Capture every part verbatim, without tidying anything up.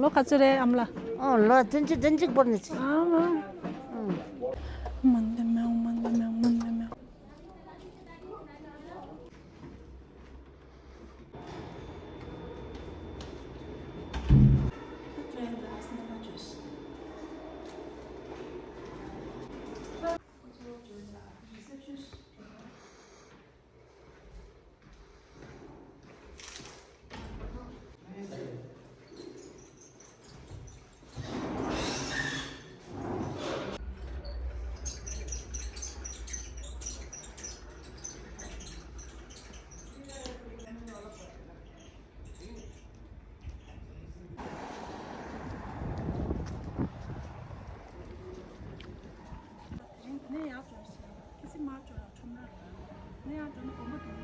ལོ་ག་ཚོད་རེད་ཨ་མ་ལགས། ཨོ་ལོ་བདུན་ཅུ་དོན་གཅིག་བོར་ནས་ཆེ། ཨ་མ། ཨང་། མ་འདི་མེའོ་མ་འདི་མེའོ་མ་འདི་མེའོ། དེ་རིང་དེ་ནས་ཡར་འགྲོ་ཞིང་ཁ་སི་མར་འགྲོ་ལ་ཁྲོམ་ར་རེད། དེ་ནས་ཡར་འགྲོ་ན་དགོན་པ་འདུག་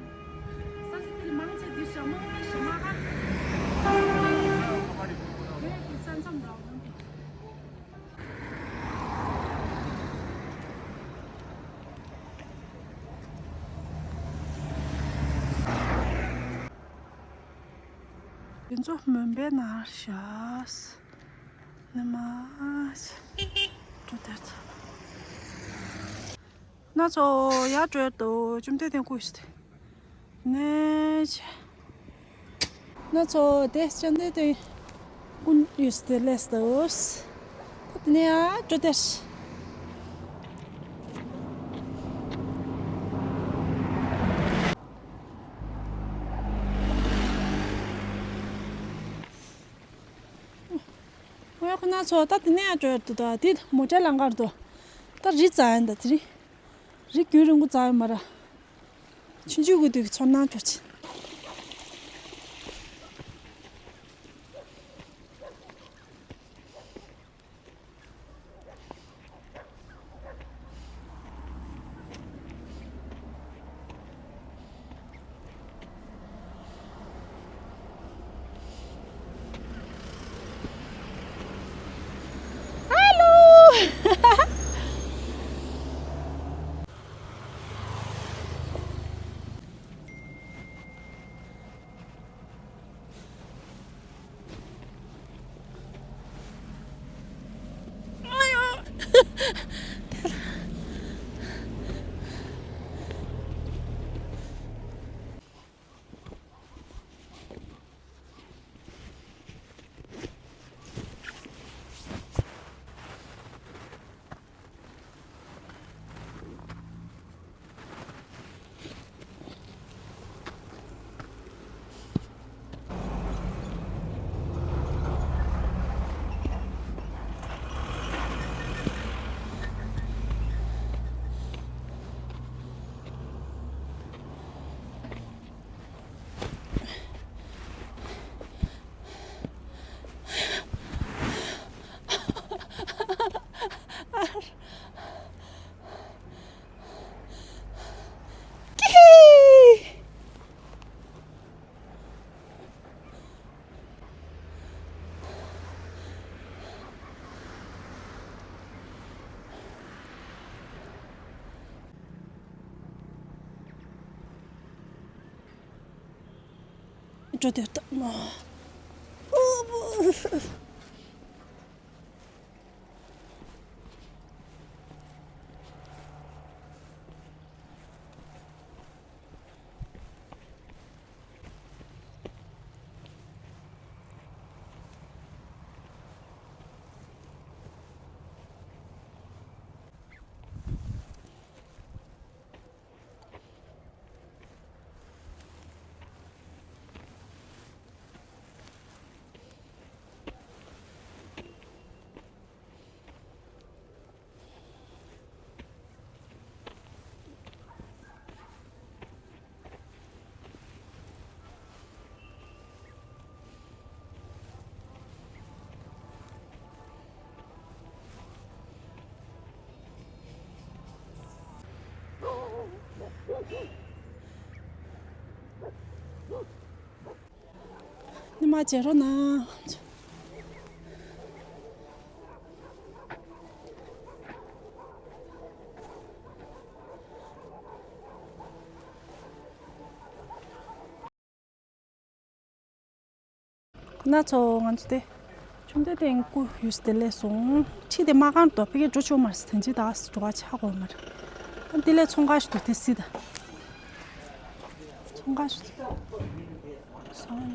ས་ཆ་དེ་ལ་མང་ཆེ་འདི་ཞྭ་མོ་ཞྭ་མོ་ཨ། དེ་ས་མཚམས་རང་དབང་གི། དེ་ཚོ་མོན་པའི་ནང་བཞག་ནི་མ་འགྲོ་དེར་ཚ། ན་ཚོ་ཡར་འགྲོ་ཡར་འདུག་བཅོམ་ལྡན་འདས་སྐུ་ཡོད་དེ། ནས་ཆེ། ན་ཚོ་དེ་བཅོམ་ལྡན་འདས་སྐུ་ཡོད་དེ་ལས་འདུག་ད་དེ་ནས་ཡར་འགྲོ་དེར། ཨོ་ཁོ་ན་ཚོ་ད་དེ་ནས་ཡར་འགྲོ་ཡར་འདུག་ད་དེ་མོ་ཊ་ལམ་ཁར་འདུག་ད་རི་འཛེག་ཡིན་ད་དེ་རི། རི་རྒྱུན་རིང་པོ་འཛེག་ཡོད་མ་རེད། ཆུང་ཆུང་གི་དུས་ཀྱི་ཚོར་སྣང་འཕྲོག་ཅིང་། འགྲོ་དེ་ལྟ་མ། ནི་མ་བྱེད་རོགས་གནང་། ཁོ་ན་ཚོ་ང་ཚོ་དེ་ ཆུ་མདའ་སྟེང་སྐུ་ཡོད་དེ་ལས་སོང་། ཁྲིད་དེ་མ་གང་དོ་ཕ་གི་འགྲོ་ཆོག་མར་སི་ཐན་ཅི་དག་སི་འགྲོ་བ་ཆ་གོ་མར། ཨ་འདི་ལས་ཚོང་ཁང་ཞིག་ཏུ་དེ་སི་ད། ཚོང་ཁང་ཞིག་ཏུ། སོང་།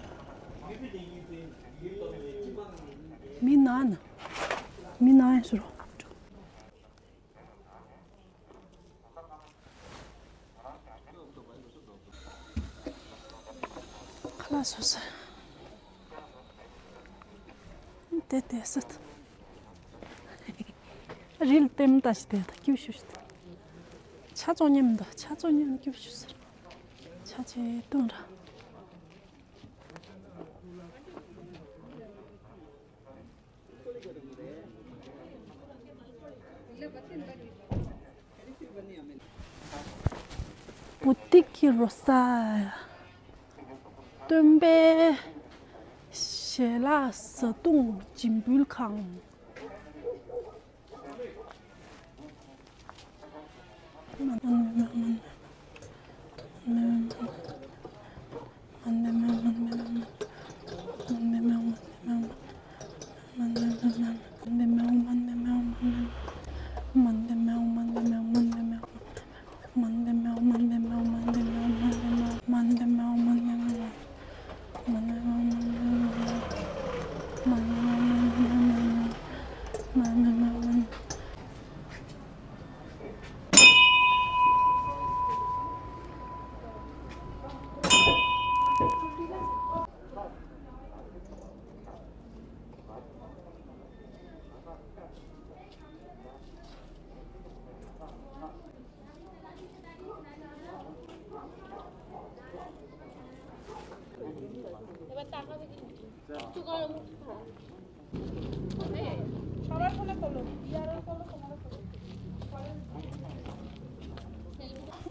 མི་ན་ན། མི་ན་ཡང་ཟེར་རོ། ཁ་ལག་བཟོ་ས། དེ་དེ་སི། རིལ་ཏེམ་ད་ཞིག་དེ་ད་སྐྱིབས་ཞུ་ཞིག་དེ། ཆ་ཚོ་ཉེམ་ད་ཆ་ཚོ་ཉེམ་སྐྱིབས་ཞུ་ཟེར། ཆ་ཆེ་ཏུང་ར། བུ་ཏིག་གི་རོ་ས། སྟོན་པའི་ཞལ་ལག་བཟའ་བཏུང་འཇིམ་འབུལ་ཁང་།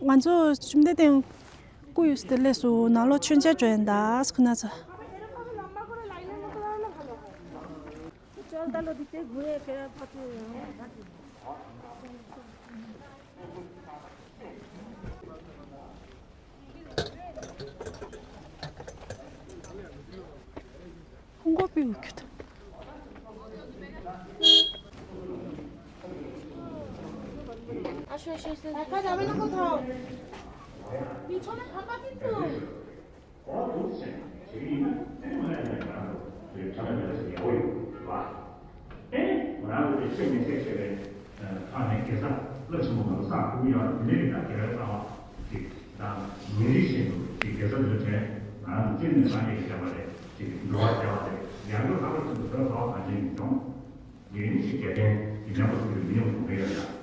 ང་ཚོ་ཆུ་མདའ་སྟེང་སྐུ་ཡོད་དེ་ལས་སུ་ནང་ལོགས་མཆོད་མཇལ་འགྲོ་ཡིན་ད་ཁོ་ན་ཚ། ཧོང་ཀོང་པའི་འུ་ཁྱུ་དང་། ཨེ། ང་རང་ཚོ་ཆེས་མི་སེར་ཆེ་བའི་ཁ་ནས་དགེ་རྩ་རླབས་ཆེན་པོ་ང་ཚོ་བསགས་ཐུབ་ཀྱི་ཡོད་རེད། དེ་འདྲའི་རིགས་དང་དགེ་བའི་རྩ་བ་ཅིག་དང་ཉིན་རེ་བཞིན་དུ་ཅིག་དགེ་རྩ་འདོན་བྱས་ང་རང་ཚོ་སྤྱིར་ནས་སངས་རྒྱས་ཀྱི་བསྟན་པ་རེད་ཅིག་འགྲོ་བ་བདེ་བ་རེད། ཡང་སྒོས་ལྷག་པར་དུ་བོད་ལྷ་བ་གངས་ཅན་གྱི་ལྗོངས་ཡུན་ཞིག་རྒྱལ་བསྟན་གྱི་མཉམ་པོ་ཐུབ་པའི་མི་ཉམས་གོང་འཕེལ་ཡོད་ཡ།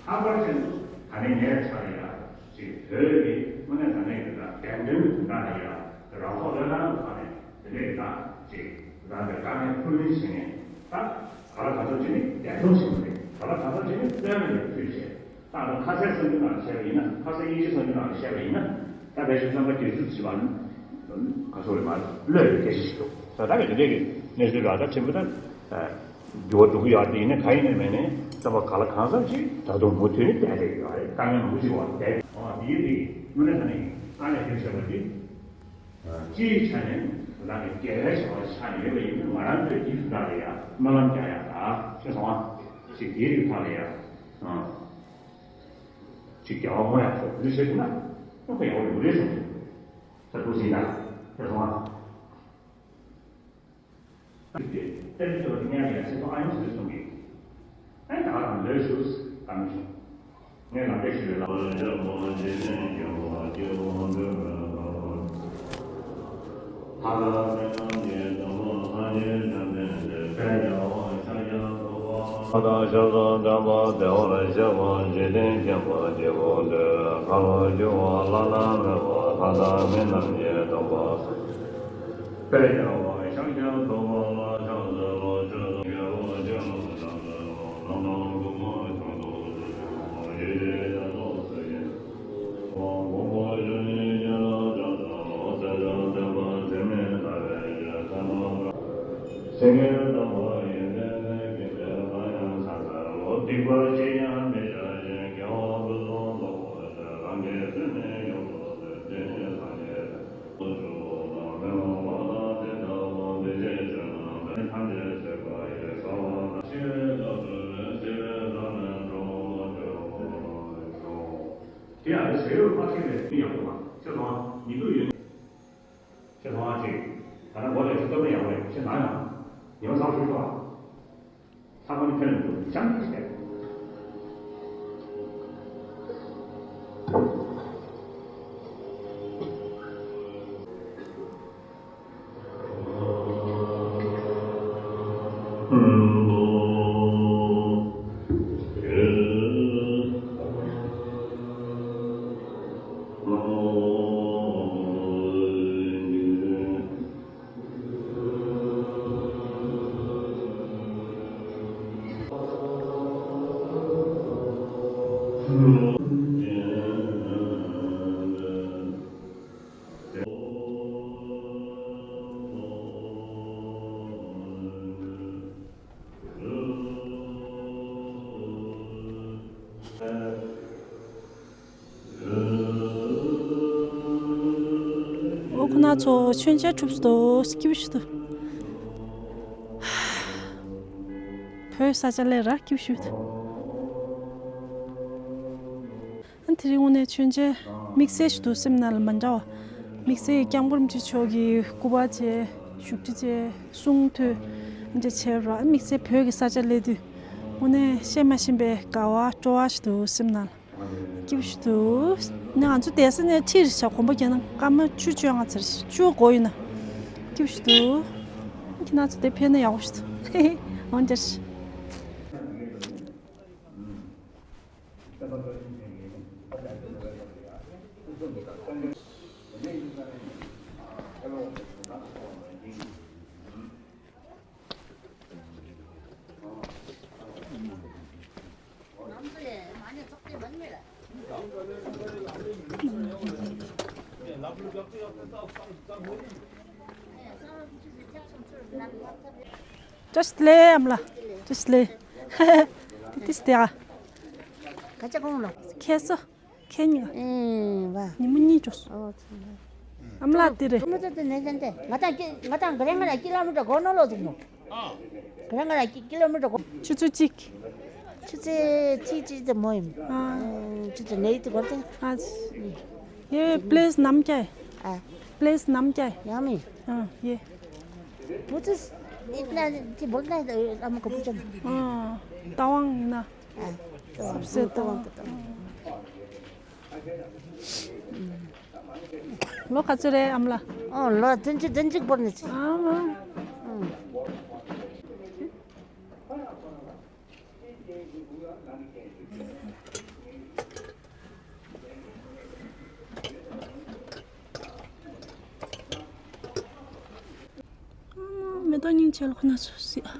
ལྷག་པར་ཅན་དུ་ད་ནས་ངས་ཆ་རེ་ཡ་ཅིག་བོད་ཀྱི་དངོས་གནས་དྲང་གནས་ཀྱི་ད་བདེན་དོན་དོན་དག་རེ་ཡ་རང་ཐོག་བློས་བཏང་གི་ཐོག་ནས་དེ་འདྲའི་ད་ཅིག་ད་ལྟའི་དཀའ་ངལ་ཁུར་ལེན་བྱེད་མཁན་ད། ག་ལ་ག་ཚོད་ཅིག་ནི་བདེན་དོན་ཞིག་མ་རེད། ག་ལ་ག་ཚོད་ཅིག་ནི་བཙན་གནོན་ནས་ཚུད་བྱས། ད་ལྟ་ཁ་གསལ་བསམ་རྒྱུ་ནང་བཤད་པ་ཡིན་ན། ཁ་གསལ་དབྱིན་ཇི་བསམ་རྒྱུ་ནང་བཤད་པ་ཡིན་ན། ད་ཕལ་ཆེར་བཙོན་པ་སྒེར་ཚུགས་བྱེད་པ་ནི་ག་ཚོད་རེད་མ་གློད་པའི་སྐད་ཆ་ཞིག་འདུག་ད་ལྟ་གི་དེ་འདྲའི་གི་གནས་ཚུལ་ལ་ད་ཕྲན་བུ་ད་འགྱུར་བ་འགྲོ་གི་ཡོད་རེད། ཡིན་ན་གང་ཡིན་ནའི་མིན་ནའི་བཙོན་པ་ག་ལ་གང་འཚམ་ཞིག་ད་དུང་མུ་མཐུད་ནས་བསྡད་བསྡད་ཀྱི་ཡོད་རེད། དཀའ་ངལ་མང་པོ་ཞིག་འོག་བསྡད། འོ་དེའི་རིགས་དངོས་གནས་ད་ནི་དཀའ་ལས་ཁག་ཆེ་བ་དེ། སྤྱིའི་ཆ་ནས་རང་གི་དགེ་བའི་བྱ་བ་ཆགས་ཡོད་པ་ཡིན་ན། ང་རང་ཚོས་འདི་ཚོ་དག་ལ་ཡང་སྨོན་ལམ་རྒྱག་ཡག་དང་ཤེས་སོང་ཨ། ཅིག་དེའི་རིགས་ཐོག་ལ་ཡང་ཅིག་རྒྱལ་བ་དངོས་ཡག་ཚོ་འདི་བྱེད་ཐུབ་ན་ཁོ་ཡག་པོ་ཡོང་གི་རེད་བསམ་གྱི་འདུག་ད་འདུག་ཟིན་ད་ཤེས་སོང་ཨ། གཏན་དུ་ཉར་ཡ་ཆེད་དུ་ཨ་ཡོང་ཟེར་གསུང་གི། ཨ་ད་ག་རང་ལོས་ཞུ་བཏང་བྱུང་། ངས་ལམ་སྟོན་ཞུས་པའི་ལམ། བྱ་ཡུལ་མ་ཁེལ་བའི་མི་ཡག་པོ་མ་ཆེ་སོང་ཉི་གདུགས་ཡོད། ཆེ་སོང་ཅིག་ད་ལྟ་མགོ་ལས་ཆུ་ཚོད་ནས་ཡག་པོ་རེད་ཆེ་ན་ཡང་ཉི་མ་ཚང་ཞུ་ཆོག་ཨ། ཚང་མ་ནི་ཕན་ལ་འདུག་ཅང་ཤེས། ཨོ་ཁོ་ན་ཚོ་མཆོད་མཇལ་གྲུབ་སོང་སྐྱིད་པོ་ཞིག་འདུག་བོད་ས་ཆ་ལས་ར་སྐྱིད་པོ་ཞིག་འདུག་ཨ་དེ་རིང་དངོས་གནས་མཆོད་མཇལ་དམིགས་བསལ་ཞིག་འདུག་སེམས་ནང་ལ་མ་འདྲ་བ། དམིགས་བསལ་སྐྱབས་མགོན་རིན་པོ་ཆེ་མཆོག་གི་སྐུ་པར་བཅས་བཞུགས་ཁྲི་བཅས་གསུང་ཐོས་མཇལ་བྱས་ར་དམིགས་བསལ་བོད་ཀྱི་ས་ཆ་སླེབས་དུས་དངོས་གནས་བཤད་མ་ཤེས་པའི་དགའ་བ་སྤྲོ་བ་ཞིག་འདུག་སེམས་ནང་ལ། སྐྱིད་པོ་ཞིག་འདུག་ནས་ང་ཚོ་བསྡད་ས་ནས་ཁྲིར་བྱ་དགོན་པ་རྒྱག་ན་སྐར་མ་བཅུ་བཅོ་ལྔ་ཚར་བཅུ་འགོར་ཡོད་ན། སྐྱིད་པོ་ཞིག་འདུག་ཁྱེད་རང་ཚོ་དེ་ཕེབས་ན་ཡག་པོ་ཞིག་འདུག་འོན་ཀྱང་། བཀྲ་ཤིས་བདེ་ལེགས་ཨ་མ་ལགས། བཀྲ་ཤིས་བདེ་ལེགས། བཀྲ་ཤིས་བདེ་ལེགས། ཁ་ཆེ་གོང་ལ། ཁྱེད་ཚོ། ཁྱེད་གཉིས་ཀ། ཨེ་བ། ཉིན་མོ་གཉིས་འགྲོ་སོང་། ཨོ་ཚང་མ། ཨ་མ་ལགས་འདི་རེད། ཁྲོ་མོ་ཚོ་དེ་ནས་ཟན་ཏེ་ང་དང་ང་དང་ག་རེ་ང་ལ་ཀི་ལོ་མི་ཊར་གོ་ནོ་ལོ་ཚུགས་མོ། ག་རེ་ང་ལ་ཀི་ཀི་ལོ་མི་ཊར་གོ། ཆུ་ཚོད་གཅིག་ཆུ་ཚོད་གཅིག་གཅིག་དེ་མོ་ཡིན། ཨ། ཆུ་ཚོད་ནས་དེ་གོ་ཚེ། ཨ། ये प्लेस नाम क्या है? आ। प्लेस नाम क्या है? यामी। हाँ, ये। वो तो इतना कि बोलना है तो हमको पूछो ना। हाँ, तवांग ना। ཨ། ཏོ་ཏོ་ཏོ། ལོ་ག་ཚོད་རེད་ཨ་མ་ལགས། ཨོ་ལོ་བདུན་ཅུ་བདུན་ཅུ་བོར་ནས་ཚེ། ཨ་མ། ཨང་། མེ་ཏོག་སྙིང་རྗེ་ལ་ཁོ་ན་ཚོ་སྲིད་ཨ།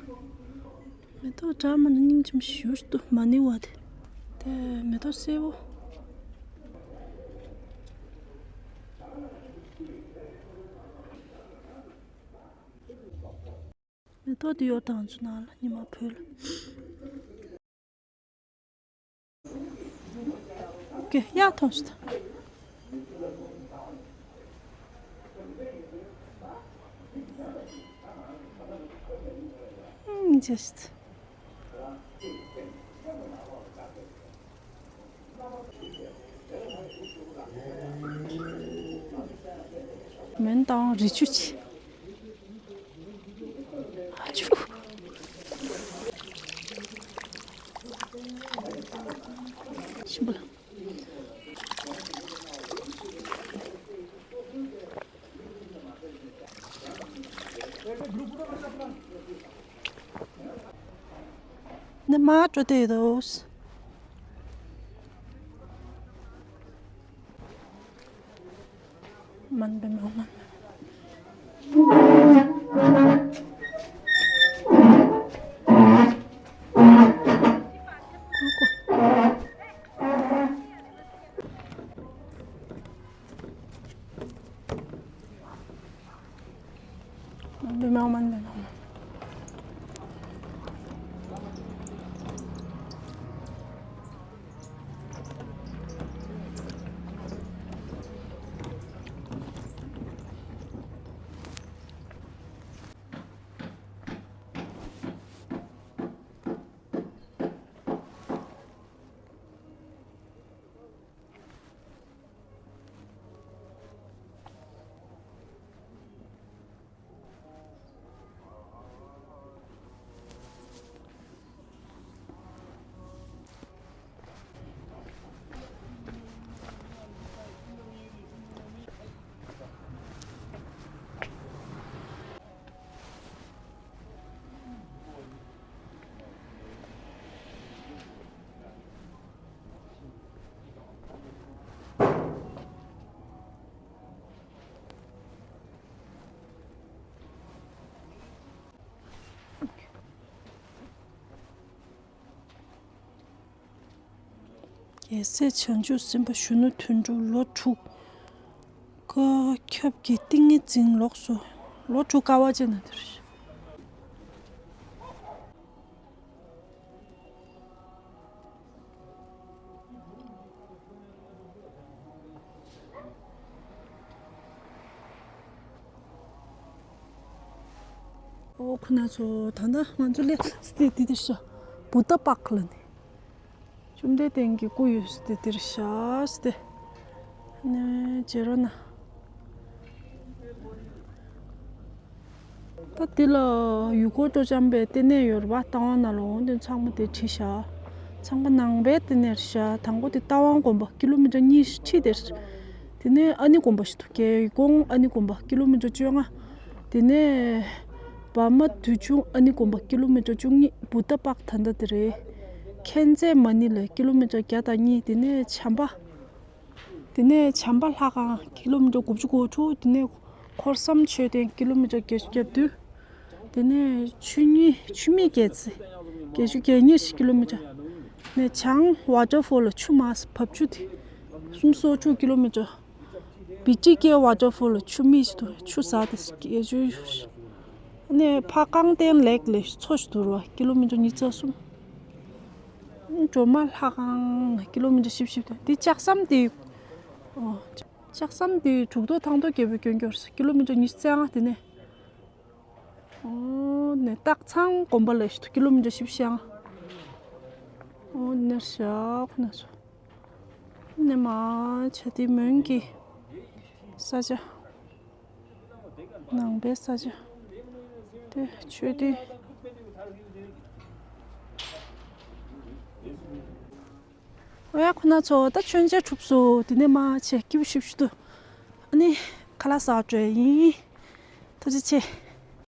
མེ་ཏོག་འདྲ་མ་ནི་སྙིང་རྗེ་མོ་ཞུ་འདུག་མ་ནི་བ་དེ། དེ་མེ་ཏོག་སེར་པོ། མེ་ཏོག་དེ་ཡོད་དང་ཚོ་ནང་ལ་ཉི་མ་བོད་ལ། ཀྱེ་ཡག་མཐོང་སོང་། ཨུམ་just། མོན་དང་རི་ཆུ་ཆེ། ཨ་ཆུ། ཞིམ་པོ་ལ། ནི་མ་སྤྲོ་དེ་ཡོད་དོ། མན་པའི་མང་མང་། མན་པའི་མང་མང་། རྒྱལ་སྲས་བྱང་ཆུབ་སེམས་དཔའ་གཞོན་ནུ་དོན་གྲུབ་ལོ་དྲུག། བཀའ་ཁྱབ་ཀྱི་ཏིང་ངེ་འཛིན་ལོགས་སུ། ལོ་དྲུག་དཀའ་བ་སྤྱད་ན་དེར། ཨོ་ཁོ་ན་ཚོ་ད་ལྟ་ང་ཚོ་ལས་སྟེ་དེ་དེར་ཤ་བུ་ཏ་པག་ལ་ནི། བཅོམ་ལྡན་འདས་ཀྱི་སྐུ་ཡོད་སྟེ་དེར་ཤ་སྟེ། ནས་བྱེད་རོགས་གནང་། ད་འདི་ལ་ཡུལ་སྐོར་སྤྲོ་འཆམ་པའི་ལྟེ་གནས་ཡོད་རེད་པ། རྟ་དབང་ནང་ལ་འོང་དུས་ཚང་མ་དེ་བྲིས་ཤག་ཚང་མ་ནང་པའི་ལྟེ་གནས་རེད་ཤག་དང་པོ་དེ་རྟ་དབང་དགོན་པ་ཀི་ལོ་མི་ཊར་གཉིས་ཁྲི་དེར། དེ་ནས་ཨ་ནི་དགོན་པ་ཞིག་འདུག་རྒྱལ་གོང་ཨ་ནི་དགོན་པ་ཀི་ལོ་མི་ཊར་བཅོ་ལྔ། དེ་ནས་བར་མ་དུས་ཆུང་ཨ་ནི་དགོན་པ་ཀི་ལོ་མི་ཊར་བཅུ་གཉིས། བུ་ཏ་པག་ད་ལྟ་དེ་རེད། ཁེན་ཙེ་མ་ནི་ལ་ཀི་ལོ་མི་ཊར་བརྒྱ་དང་གཉིས། དེ་ནས་བྱམས་པ། དེ་ནས་བྱམས་པ་ལྷ་ཁང་ཀི་ལོ་མི་ཊར་དགུ་བཅུ་གོ་དྲུག་དེ་ནས་འཁོར་བསམ་མཆོད་རྟེན་ཀི་ལོ་མི་ཊར་བརྒྱད་ཅུ་གྱ་བདུན། དེ་ནས་ཆུ་གཉིས་ཆུ་མིག་རྒྱལ་རྩེ་བརྒྱད་ཅུ་གྱ་གཉིས་ཀི་ལོ་མི་ཊར། ནས་བྱང་ཝ་ཊར་ཕོལ་ལ་ཆུ་མ་བབས་ཆུ་དེ་སུམ་ཅུ་སོ་དྲུག་ཀི་ལོ་མི་ཊར། བི་ཊི་ཀེ་ཝ་ཊར་ཕོལ་ལ་ཆུ་མིག་ཞིག་འདུག་ཆུ་ཟ་དེ་བརྒྱད་ཅུ། ནས་ཕ་རྐང་སྟེང་ལེགས་ལས་མཚོ་ཞིག་འདུག་ར་ཀི་ལོ་མི་ཊར་ཉི་ཤུ་རྩ་གསུམ། སྒྲོལ་མ་ལྷ་ཁང་ཀི་ལོ་མི་ཊར་བཞི་བཅུ་ཞེ་བདུན། འདི་ལྕགས་ཟམ་དེ། ཨོ། ལྕགས་ཟམ་དེ་གྲུབ་ཐོབ་ཐང་སྟོང་རྒྱལ་པོའི་སྐྱོན་སྐྱོར་ཀི་ལོ་མི་ཊར་ཉི་ཤུ་རྩ་ལྔ་དེ་ནས། ཨོ་ནས་སྟག་ཚང་དགོན་པ་ལ་ཞིག་ཏུ་ཀི་ལོ་མི་ཊར་བཞི་བཅུ་ཞེ་ལྔ། ཨོ་ནས་ཤག་ཁོ་ན་ཚོ། ནས་མ་ཆ་དེ་མོན་གྱི་ས་ཆ། ནང་པའི་ས་ཆ། དེ་ཆོས་སྡེ། ཨོ་ཡ་ཁོ་ན་ཚོ་ད་མཆོད་མཇལ་གྲུབ་སོང་། དེ་ནས་མ་ཆེ་སྐྱིད་པོ་ཞིབ་ཞིབ་ཏུ། ཨ་ནི་ཁ་ལག་ཟ་འགྲོ་ཡ་ཡིན། ཐུགས་རྗེ་ཆེ།